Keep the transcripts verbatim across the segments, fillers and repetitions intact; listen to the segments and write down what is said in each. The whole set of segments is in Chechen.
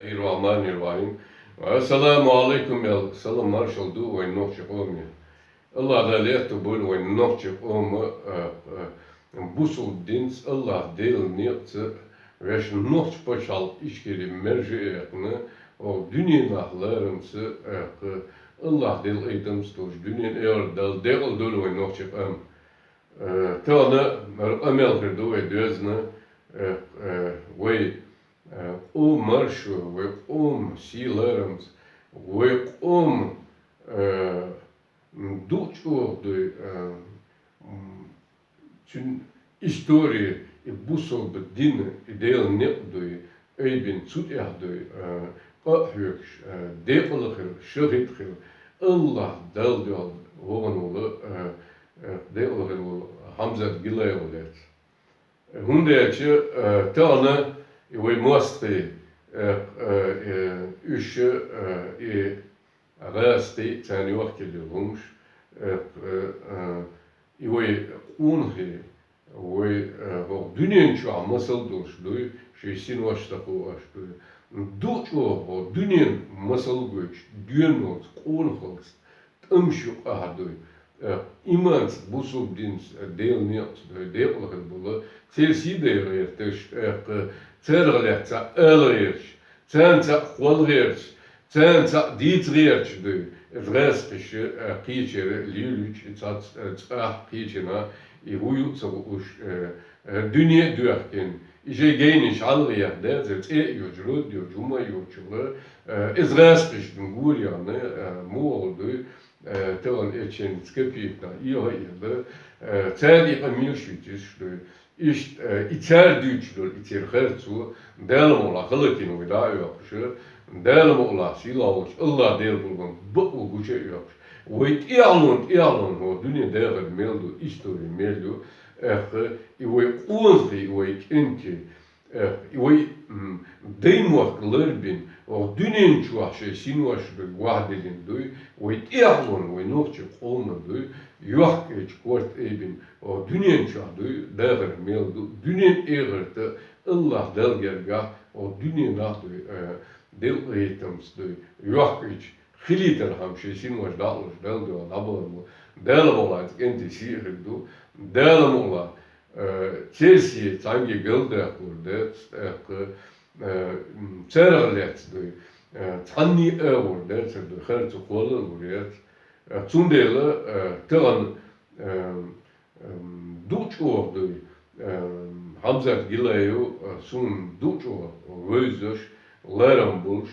Бисмиллахир-рахманир-рахим. Ассаламу алейкум, ял салам маршал ду вайн нохчий къоме. Аллах Дала летта бул вайн нохчий къома, э, э, бусулба динца, Аллах Дала некъаца, вешта нохчий пачхьалкх Ичкери мержа эккхна, о дунен нах ларамца, э, Аллах Дала къайтамца долаш, дунен, эхарта Дала декъала долда вайн нохчий къам. Э, тахан ара къамаьл хир ду вай доьзна, э, э, вай, э, къома маршо, вай къома сий ларамца, вай къома, э, м, дукха чӀоагӀа дуй, э, м, цун истори, и бусулба дин, и Дала некъ дуй, айбин цу тӀехь дуй, э, къа а хьоьгуш, э, декъала хила, шахӀид хила, Аллах Дала дуьхьал вахана вола, э, э, декъала хила вола Хьамзат Гилаев лаьцна. ХӀунда аьлча, э, тахан и вай мостагӀий, э, э, э, уьш, э, и гӀазкхий, царна йохкаелла йола хӀумаш, э, э, э, и вай къонахий, вай, э, хӀокху дуьнен чохь масал долуш дуй, шайн синош ца кхоош дуй. Ду чӀогӀа хӀокху дуьнен масал гойтуш, доьналлица, къонахаллица тӀамаш юкъахь дуй. Э, иманца, бусулба динца, Делан некъаца дуй, декъала хир болу, церан сий дай гӀерташ, э, царах лаьцна ала гӀерташ, царна цхьаъ кхолла гӀерташ, царна цхьаъ дийца гӀерташ дуй. Иза гӀазкхаша, э, кхечара лелуьйтуш, и цхьацца, э, цӀахь кхечанхьа, и хӀун ю а ца хууш, э, э, дуьне а доьхкина, и шайн гайнаш хьалха яхна, деза цӀе а йоцуш, род йоцуш, хӀума а йоцуш, э, иза гӀазкхашна гора яхна, э, муха дуй, э, тахан эцценца капеках эгӀа а елла, э, цара и къамелаш юьйцуш дуй. Иштта, э, и цара дуьйцуш долу и церан харцо, Дала мукъалахь, хӀаллакйина вай дӀа а йоккхуш, Дала мукъалахь, сийлахь волчу Аллах Дела гулбан бакъо гуча а йоккхуш, вай тӀехьалонан, тӀехьалонан хӀокху дуьне дахар мел ду, истори мел ю, аьлла, и вай къонахий, и вай кӀентий, аьлла, и вай, м, даймохк ларбина, хӀокху дуьнен чохь шайн синош дуй, вахдиллина дуй, вай тӀехьалонан, вай нохчийн къоман дуй, йохкаечу корта айбина, хӀокху дуьнен чохь дуй, дахар мел ду, дуьненан, эхартан Аллах Далла гергахь, хӀокху дуьненахь дуй, э, делкъарийтамца дуй, йохкаечу хилийтархьама шайн синош дӀа а луш, Далла дуьхьа дӀабахана бу. Дала мукъалахь, кӀентий сий а хир ду. Дала мукъалахь, э, церан сий цхьаьнгге галдаккхалур дац, тӀаккха, э, м, царах лаьцна дуй, э, цхьанний а агӀор дацар дуй, харцо кхолла а лур яц. Э, цундела, э, тахан, э, м, ду чӀогӀа дуй, э, Хьамзат Гилаев, э, суна ду чӀогӀа вевзаш, ларам болуш,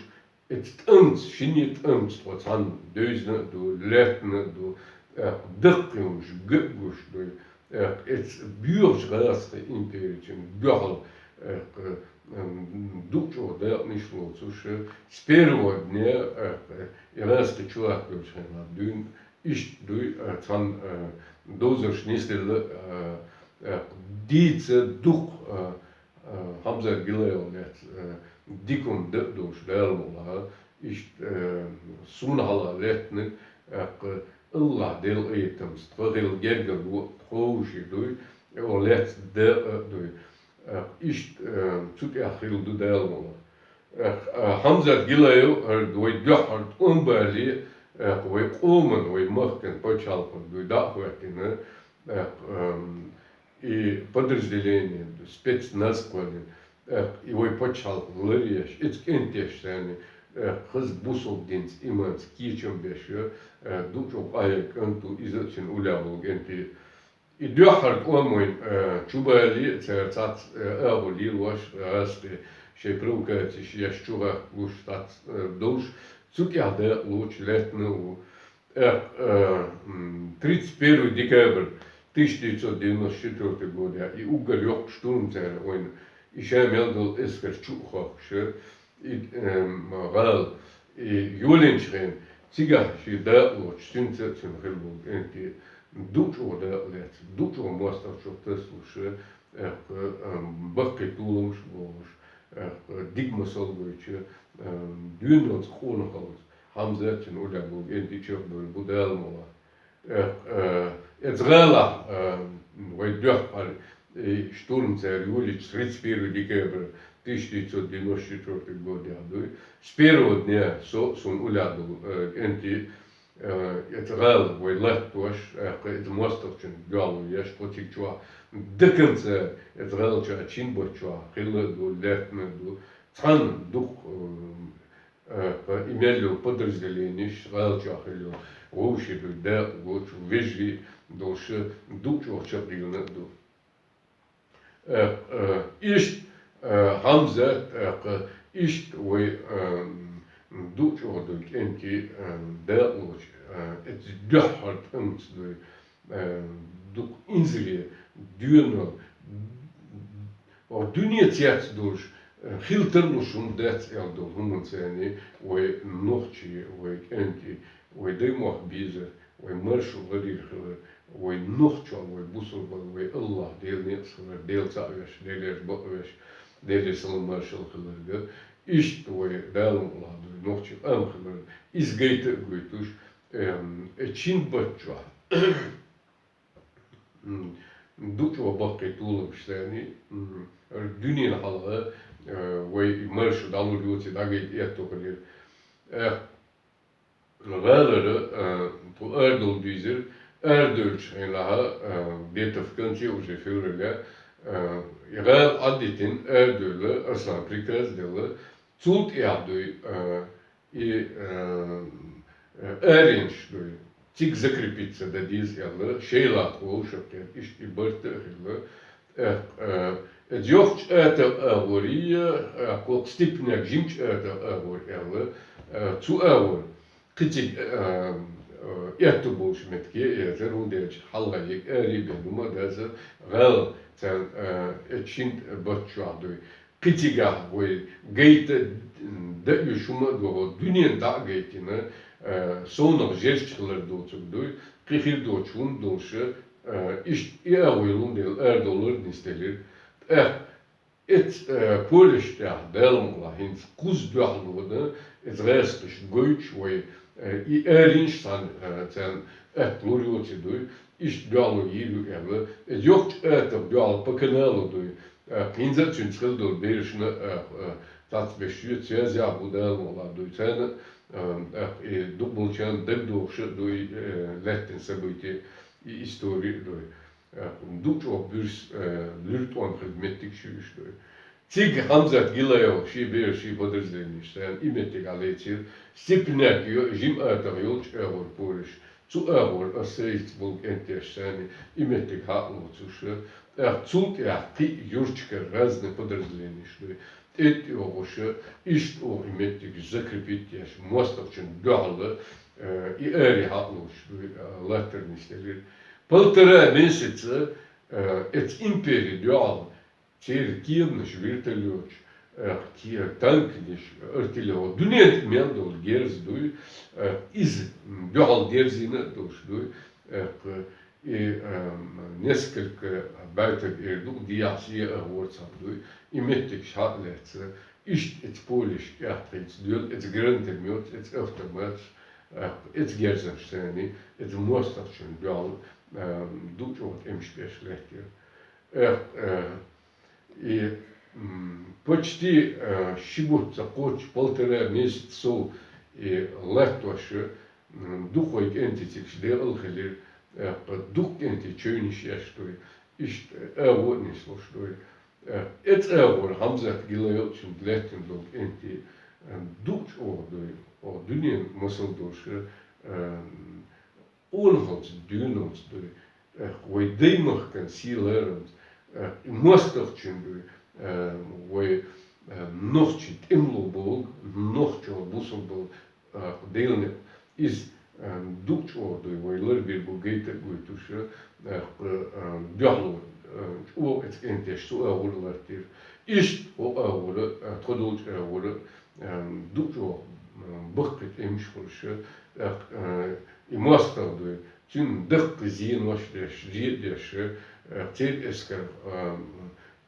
Эцу тӀамца, шинне тӀамца тхо цхьаьна девзина а ду, лаьттина а ду, э, даккхий хӀумаш ган а гуш дуй, э, эцу боьхачу гӀазкхийн империчин дуьхьал, э, м, ду чӀогӀа дакъанаш лоцуш, с первого дня, э, и гӀазкхий чувак йолчу хенахь дуьйна, иштта дуй, э, цхьаьна, э, довзарш нисделла, э, э, дийца дукха, э, э, Хьамзат Гилаевна лаьцна, э, дика хӀума дан а долуш Дала мукъалахь, иштта, э, суна хьалха лаьттинарг, э, кху Аллах Делан къинхетамца тхан хилла гергарло а тховший дуй, оха лаьцна дакъа а дуй. Э, иштта, э, цу тӀехь хилла ду Дала мукъалахь. Э, э, Хьамзат Гилаев, хӀара вай дуьххьара тӀом бале, э, вай къоман, вай махкан пачхьалкхан дуй, дӀа а хӀоьттина, э, эм, и подразделение, спецназ кхоьллина, э, и вай пачхьалкх ларъеш, иза кӀентеш санна, э, хаза бусулба динца, иманца кечам беш, э, ду чӀогӀа къахьега кӀант ву, иза а цуьнан уллехь волу кӀентий. И дуьххьара тӀом вайн, э, чубале, цара цхьацца, э, агӀо лелош, э, гӀазкхий шайн провокацеш еш, чухахка луш, цхьацца, э, долуш, цу тӀехь дакъа лоцуш лаьттина а ву. Э, э, м, тридцать первый декабрь тысяча девятьсот девяносто четвёртый год, я, и уггар йоккха штурм цара вайна, и ша мел долу эскар чу а хохкуш, и, эм, гӀала, и йолийначу хенахь, цигахь шен дакъа лоцуш, цуьнца а цуьнан хилла болу кӀентий, ду чӀогӀа дакъа лаьцна, ду чӀогӀа мостагӀчух тасалуш, э, эм, баккхий толамаш а бохуш, э, дика масал гойтуш, эм, доьналлица, къонахаллица, Хьамзат, цуьнан уллехь болу кӀентий чекхдевлла бу Дала мукъалахь. Э, э, эцу гӀалахь, э, вай дуьххьара, и штурм цара йолийча, тридцать первый декабрь тысяча девятьсот девяносто четвёртый год яхь дуй, С первого дня со сона уллехь долу, э, кӀентий, э, эца гӀала вай латтош, тӀаккха эца мостагӀчун дуьхьало еш, кхо цига чохь до конца эца гӀала чохь, чин бутт чохь хилла а ду, лаьттина а ду, цхьанна дукха, э, тӀаккха и мел йолу подразделенеш, гӀала чохь хилла йолу вовшийн ду, дакъа гочу, вежарий долуш, дукха чӀогӀа чекхдиллина а ду. Э, э, иштта, э, Хьамзат, э, кху, иштта вай, э, дукха чӀогӀа дуй кӀентий, э, дакъалоцу, э, эца дуьххьара тӀамца дуй, э, дукха инзаре, доьналла, оха дуьне цец долуш, э, хила тарлуш хӀума дац аьлла долу хӀуманца вай нохчий, вай кӀентий, вай даймохк безар, вай маршо ларийр хилар, вай нохчалла, вай бусалбалла, вай Аллах Делан некъаш хилар, Дела цхьаъ веш, Делера бакъ веш, Делера салам маршалла хилар. Иштта вай Дала мукъалахь дуй нохчийн къам хилар, иза гайта а гойтуш, эм, э, чин бутт чохь. М, дукха чӀогӀа баккхий толамаш царна, м, дуьненан хьалха, э, вай и маршо дӀалур йоций дӀагайта этто хилира. Э, гӀалара, э, тхо арадовла дийзира, арадевллачу хенахь, э, где-то в конце уже февраля, э, и гӀала Ӏадитина арадевлла, Арслана приказ делла, цул тӀаьхьа дуй, э, и, э, э, аренаш дуй, цига закрепиться дан деза аьлла, шайла тхо вовшахкхетта, иштта и барт а хилла. Э, э, эца йоккхачу атагӀа агӀор, э, кху Степняк жимачу атагӀа агӀор аьлла, э, цу агӀор кхин цига, э, э, этта болуш меттиг а яцара, хӀунда аьлча хьалха ерг аре бен хӀума а дацара, гӀала царна, э, эца шина бутт чохь дуй. Кхин цигахь вай гайта дан оьшу хӀума а ду, хӀокху дуьненна дӀа а гайтина, э, совнах жерча хилар доцург дуй, кхин хир доцуш хӀума долуш, э, иштта и агӀо йолун дела арадовлар а нисделира. ТӀаккха эца, э, полеш тӀехь Дала мукъалахь хӀинца кхузза дуьхьало дан, эца гӀазкхаша гойтуш вай, э, и аренаш цхьаьна, э, царна атта лур йоций дуй, иштта дуьхьало йийр ю аьлла, эца йоккхачу атагӀа дуьхьал по каналу дуй, э, хӀинца а цуьнца хила долу берашна, э, э, цхьацца беш ю, связехь бу Дала мукъалахь дуй. Царна, э, э, и дукхаболчарна дагадогӀуш а дуй, э, лаьттина событие, и истори а дуй. Э, дукха чӀогӀа буьрса, э, луьра тӀом хилла меттиг шу иштта ду. Цига Хьамзат Гилаев шен бераш, шен подразделенеш царна и меттиг Ӏалецира, Степняк йо-, жима атагӀа йолчу агӀор полеш, цу агӀор аса сайца болу кӀентеш царна и меттиг хьа а лоцуш, тӀаккха цул тӀаьхьа кхин а юрташкара разные подразделенеш ду, тӀе а тӀеогӀуш, иштта оха и меттигаш закрепить еш, мостагӀчун дуьхьал, э, и аре хьа а лоцуш ду, э, латтар нисделира. Полтора месяца, э, эца импери дуьхьал церан кеманаш, вертолеташ, э, ке-, танканаш, артиллери, дуьненна тӀе мел долу герз дуй, э, иза, м, дуьхьал герзийна а долуш дуй, э, кху-, и, э, несколько байтаг эр ду, дехьа схьа а гӀорцахь дуй, и меттигаш хьа а лаьцна, иштта эца полеш тӀехь тхайца доьлла, эца гранатометаш, эца автоматаш, э, эца герзамаш царна, эца мостагӀчун дуьхьал, э, дукха чӀогӀа тӀемаш беш лаьттира. Э, э, и, м, почти, э, ши бутт ца кхоччуш, полтора месяца сов и латтош, м, дукха вай кӀентий цига декъала хилира, э, дукха кӀентий чевнаш еш дуй, иштта агӀо а нислуш дуй. Э, эца агӀор Хьамзат Гилаевчун лаьттина долу кӀентий, э, дукха чӀогӀа дуй, оха дуьненан масал долуш, э, къонахалца, доьналца дуй, э, вай даймахкан сий-ларамца, э, и мостагӀчун дуй, э, вай, э, нохчийн тӀемало бохург, нохчалла, бусалбалла, э, Делан некъ, иза, э, дукха чӀогӀа дуй, вай ларбийр бу гайта а гойтуш, э, кху, э, дуьхьало, э, чӀогӀа эца кӀентеш цу агӀор латтийра. Иштта хӀокху агӀора, э, тхо долчу агӀора, э, дукха чӀогӀа, э, баккхий тӀемаш хуьлуш, э, э, и мостагӀа дуй, цуьнан даккхий зенош а деш, зен а деш, э, церан эскар, э,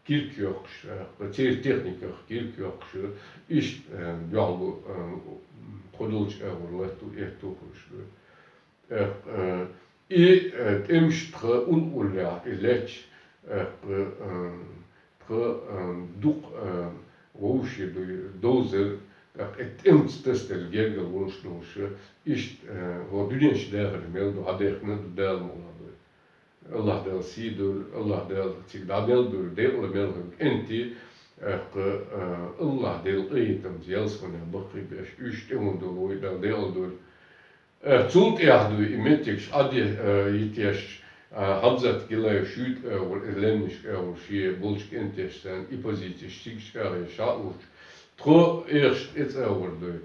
кирка йоккхуш, э, церан техниках кирка йоккхуш, иштта, э, дуьхьало, э, тхо долчу агӀор латто, этто хуьлуш ду. Э, э, и, э, тӀемаш тхан уллохь и лаьтташ, э, э, тхан, э, дукха, э, вовшийн ду, довзар, ТӀаккха тӀемца тасаделла гергара волуш долуш, иштта, э, хӀокху дуьнен чу дахар мел ду, хьадехна а ду Дала мукъалахь. АллахӀ Дала сий дойла, АллахӀ Дала цига дӀа мел дойла, декъала мел хилла кӀентий, тӀаккха, э, АллахӀ Дала къинхетамца ялсаманехь баккхий беш, уьш тӀе хӀума долу вай Дала декъала дойла. Э, цул тӀаьхьа дуй и меттигаш Ӏаде, э, йитеш, э, Хьамзат Гилаев шуьйта агӀор, э, лаьмнашка агӀор шен болчу кӀентеша царна и позицеш цига чӀагӀъеш хьа а луучу, тхо эшна эца агӀор дуй,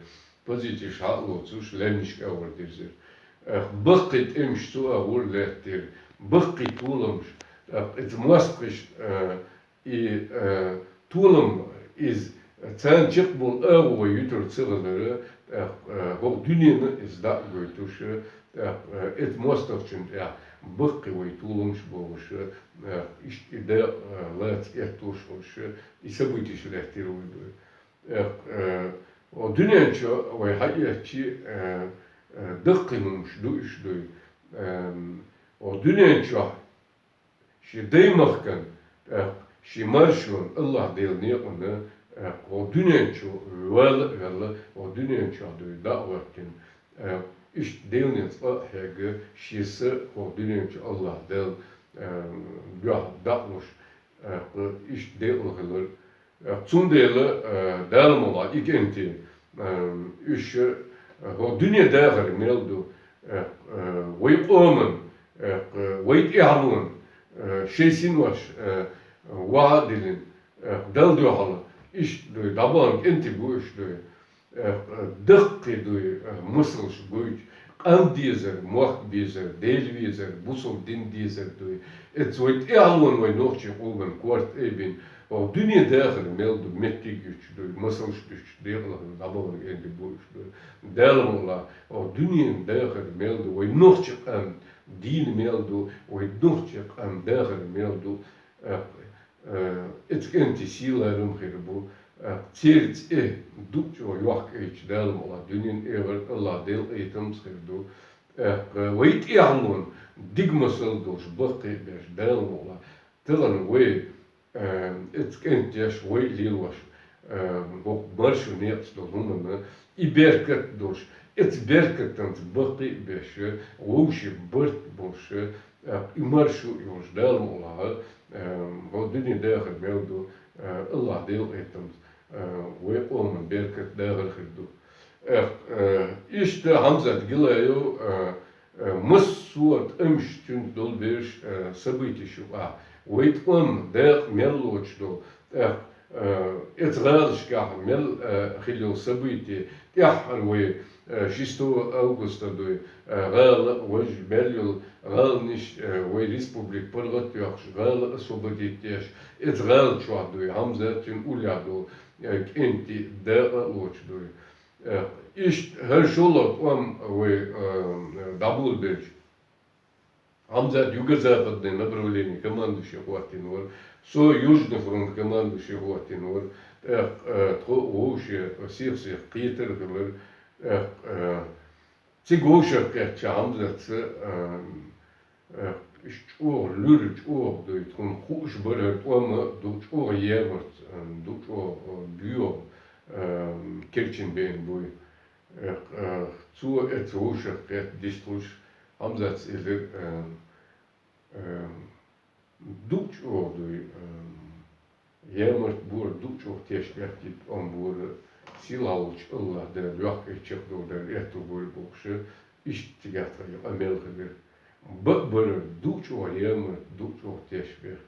позицеш хьа а лоцуш, лаьмнашка агӀор дирзира. Э, баккхий тӀемаш цу агӀор лаьттира, баккхий толамаш, э, иза мостагӀаш, э, И, э, толам иза, царна чекхболу агӀо вай юьтур ца хилара, тӀаккха, э, хӀокху дуьненна иза дӀа а гойтуш, тӀаккха, э, эца мостагӀчунна тӀехь баккхий вай толамаш бохуш, э, иштта и дакъа, э, лаца этталуш хуьлуш, и событеш лаьттира вай дуй. ТӀаккха, э, хӀокху дуьнен чу вай хьаэцчи, э, э, даккхий хӀумаш ду уьш дуй. Эм, хӀокху дуьнен чохь Шен даймахкан, тӀаккха шен маршонан, АллахӀ Делан некъана, тӀаккха хӀокху дуьнен чу вала а ваьлла, хӀокху дуьнен чохь дуй дӀа а хӀоьттина, тӀаккха иштта Делан цкъа а хьегна, шен са хӀокху дуьнен чу АллахӀ Дала, э, дуьхьал дӀа а луш, тӀаккха иштта декъала хилар. Цундела, э, Дала мукъалахь и кӀентий, э, уьш, э, хӀокху дуьне дахар мел ду, э, э, вай къоман, э, э, вай тӀаьхьалон, э, шайн синош, э, ваха а диллина, э, Далла дуьхьал, иштта дуй, дӀабахана кӀентий бу уьш дуй. Э, даккхий дуй, э, масалш гойту, къам дезар, мохк безар, Дела везар, бусалба дин дезар дуй. Эцца вай тӀаьхьалон вай нохчийн къоман корта айбина, хӀокху дуьне дахар мел ду, меттиг а юьтуш дуй, масалш дуьтуш, декъала хилла дӀабахана кӀентий бу уьш дуй. Дала мукъалахь, хӀокху дуьненан дахар мел ду, вай нохчийн къам дийна мел ду, вай нохчийн къам дахар мел ду. Э, Э, эцца кӀентий сий-ларам хир бу, э, церан цӀе дукха чӀогӀа йохкийча Дала мукъалахь дуьненан эгӀар АллахӀ Делан къинхетамца хир ду. Э, вай тӀаьхьалон дика масал долуш баккхий а беш Дала мукъалахь. Тахана вай, э, эцца кӀентий деш вай лелош, э, хӀокху маршонан некъаца долу хӀуманна и беркат а долуш, эцца беркатанца баккхий а беш, вовшийн барт а болуш, э, и маршо а йолуш Дала мукъалахь, э, хӀокху дуьне дахар мел ду, э, АллахӀ Делан къинхетамца, э, вай къоман беркат дахар хир ду. Э, э, иштта Хьамзат Гилаев, э, э, массо а тӀемаш, цуьнца долу берш, э, событеш юкъахь, вай тӀом дакъа мел лоцуш долу, тӀаккха, э, эцца гӀалашкахь мел, э, хилла йолу событие, тӀаьххьара вай, э, шестого августа дуй, э, гӀала а, важа мел йолу гӀаланаш, э, вай республика паргӀат а йоккхуш, гӀала освободить деш, эцца гӀала чохь дуй, Хьамзат, цуьнан уллехь долу, э, кӀентий дакъа а лоцуш дуй. Э, иштта хӀара шолгӀа тӀом вай, э, дӀаболабелча, Хьамзат юго-западный направление командующий хӀоттийна вара, со Южный фронт командующий хӀоттийна вара, тӀаккха, э, тхо вовшех сих-сиха кхетар а хилар, тӀаккха, э, цига вовшах кхетча Хьамзатца, э, э, уьш чӀогӀа луьра, чӀогӀа дуй, тхуна хууш бара хӀара тӀом а, дукха чӀогӀа емарт, э, дукха чӀогӀа, э, боьха, э, керчина беана буй. Э, э, цо эцца вовшах кхетта дистхуьлуш, Хьамзатца элира, э, э, дукха чӀогӀа дуй, э, емарт бора, дукха чӀогӀа тешнабехк йита тӀом бора, сийлахь волчу АллахӀ Дала йохкийча чекхдолу дара аьтту бора бохуш, иштта цигахь тхан къамел хилира. Бакъ бара, дукха чӀогӀа емарт, дукха чӀогӀа тешнабехк.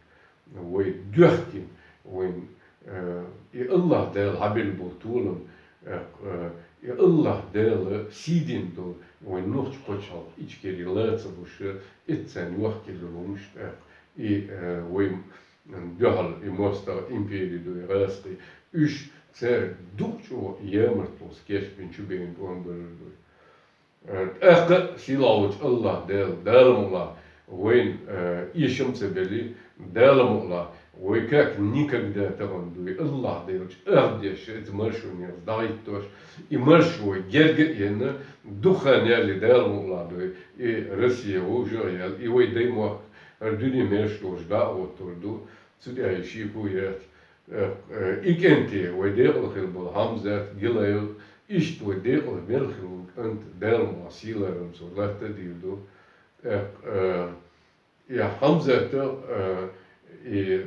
Вай доьхкина, вайн, э, и АллахӀ Дала хьабелла болу толам, э, э, и АллахӀ Дала сийдина долу вайн нохчийн пачхьалкх Ичкери лаца луш, эцца царна йохкийла луш, э, и, э, вай дуьхьал и мостагӀа импери дуй, гӀазкхий, уьш цара дукха чӀогӀа емарт луш кечбина чубеана тӀом бара дуй. Э, тӀаккха а сийлахь волчу АллахӀ Дала, Дала мукъалахь, вайна, э, эшам ца белли, Дала мукъалахь, вай как никогда тахана дуй, АллахӀ Дала чӀагӀдеш, эцца маршонан некъаца дӀахӀиттош, и маршо вай герга а енна, дукха хан ялале Дала мукъалахь дуй, и Россия вовшах а яьлла, и вай даймохк хӀара дуьне маьрша долуш дӀа а гӀоттур ду, цу тӀехь и шеко яц. Э, э, и кӀанти вай декъала хила бола Хьамзат Гилаев, иштта вай декъала мел хила вола кӀант Дала мукъ лахь сийлахь-ларам цо латта а дийр ду. Э, э, и Хьамзата, э, и,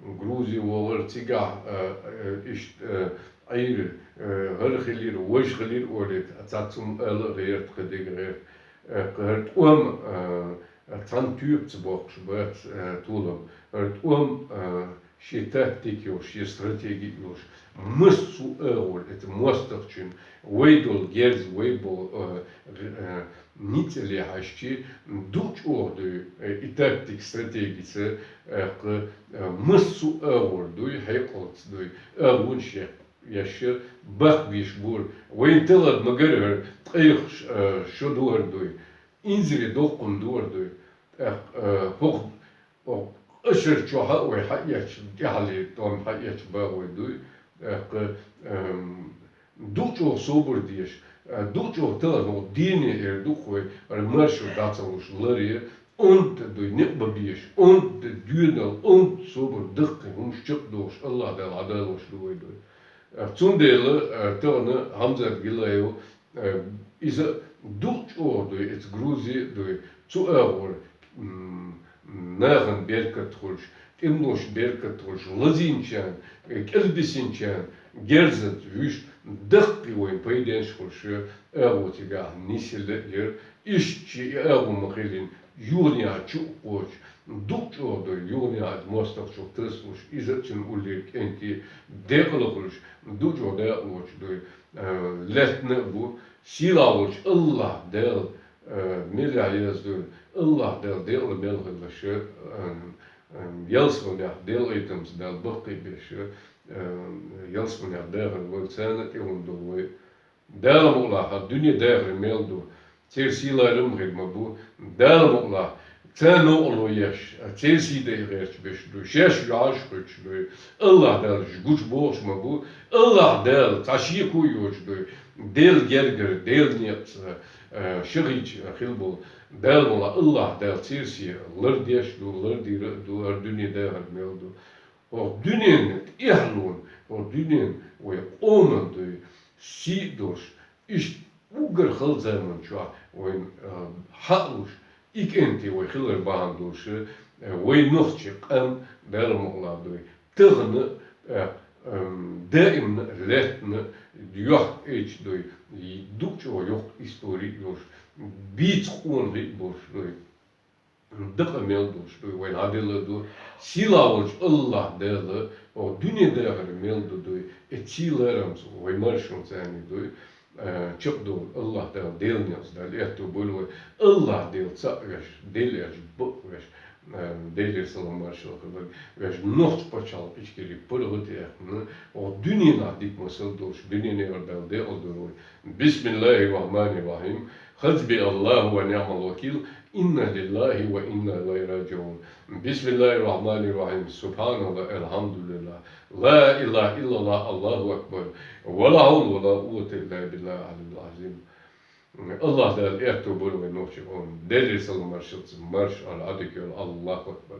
м, Грузи вогӀар цигахь, э, э, иштта, э, Ӏийра, э, хӀара хилира, важа хилира олий, цхьацца хӀума ала а гӀерта, кхы дика гӀерта. Э, кхы хӀара тӀом, э, цхьана тоьпаца боккхуш бац, э, толам. ХӀара тӀом, э, шен тактика йолуш, шен стратеги йолуш, массо а агӀор, это моастагӀчун, вай долу герз, вай болу, э, э, ницкъале хьаьжча, ду чӀогӀа дуй, э, и тактика, стратегица, э, кхы, э, массо а агӀор дуй, хьекъалца дуй, агӀонаш еш, баккха беш бора. Вайн тӀелад ма гара хӀара, ткъайх, э, шо ду хӀара дуй, инзаре доккхун ду хӀара дуй. ТӀаккха, э, хӀокху Оха ашар чохь а вай хьаэцча, тӀаьхьале тӀом хьаэцча багӀой дуй, тӀаккха, эм, ду чӀогӀа собар деш, э, ду чӀогӀа тахана хӀокху дийне эр ду-кх вай, хӀара маршо дӀа ца луш ларе, онда дуй некъ бан безаш, онда доьналла, онда собар, даккхий хӀумаш чекхдохуш, АллахӀ Дала хьадалош ду вай дуй. Э, цундела, э, тахана Хьамзат Гилаев, э, иза ду чӀогӀа дуй, эца Грузи дуй, цу агӀор, м, нахана беркат хуьлуш, тӀемалошна беркат хуьлуш, лазийначарна, э, кӀелбисинчарна, герзаца вуьш, даккхий вайн пайденаш хуьлуш, агӀо цигахь нисъелла яра, иштта шен и агӀо ма-хиллара, юханехьа чу а кхочуш, ду чӀогӀа дуй, юханехьа моастагӀчух тасалуш, иза а цуьнан уллера кӀентий декъала хуьлуш, ду чӀогӀа дакъалоцуш дуй, э, лаьттина а бу, сийлахь волчу АллахӀ Дала, э, мел яхь еза дуй, АллахӀ Дала декъала мел хилла ша, э, э, ялсаманехь Делан айтамца Дала баккхий беш, э, ялсаманехь дахар вай царна а тӀе хӀума ду вай. Дала мукъ лахь, хӀара дуьне дахар мел ду, церан сийлахь-ларам хир ма бу. Дала мукъ лахь, царна новкъарло еш, церан сий дайа гӀерташ берш дуй, шаьш йоӀаш хуьттуш дуй. АллахӀ Дала гучубохуш ма бу. АллахӀ Дала цхьа шеко а йоцуш дуй. Делан гергара, Делан некъаца, э, шахийча хила болу. Дала мукъ лахь, АллахӀ Дала церан сий лардеш а ду, лардийр а ду, хӀара дуьне дахар мел ду. ХӀокху дуьненан тӀаьхьалонан, хӀокху дуьненан вай къоман дуй, сий а долуш, иштта уггар хала заман чохь вайна, а, хьаалуш, и кӀентий вай хилар бахьана долуш, а, вай нохчийн къам Дала мукъ лахь дуй, тахана а, а, ам, даимна а, лаьттана а йохк-эча дуй, ду чӀогӀа йоккха истори а йолуш, бийца къонахий а болуш дуй. Дакъа мел долуш дуй, вайна хьаделла ду. Сийлахь волчу АллахӀ Дала хӀокху дуьне дахар мел ду дуй, и сийлахь-ларамца вай маршонца дуй, э, чекхдолу АллахӀ Дала, Делан некъаца Дала аьтто бойла вай. АллахӀ Дела цхьаъ веш, Дела аьлча бакъ веш, э, Делера салам маршалла хуьлда вай, веш нохчийн пачхьалкх Ичкери паргӀат а яьккхина, хӀокху дуьненахь дика масал долуш, дуьненан эгӀар Дала декъала дойла вай. بسم الله الرحمن الرحيم. حسبي الله ونعم الوكيل. إنا لله وإنا إليه راجعون. بسم الله الرحمن الرحيم. سبحان الله، الحمد لله، لا إله إلا الله، الله أكبر. ولا حول ولا قوة إلا بالله العلي العظيم. АллахӀ Дала аьтто бойла вай нохчийн къоман. Делера салам маршаллица марша Ӏойла, Ӏадика йойла. الله أكبر.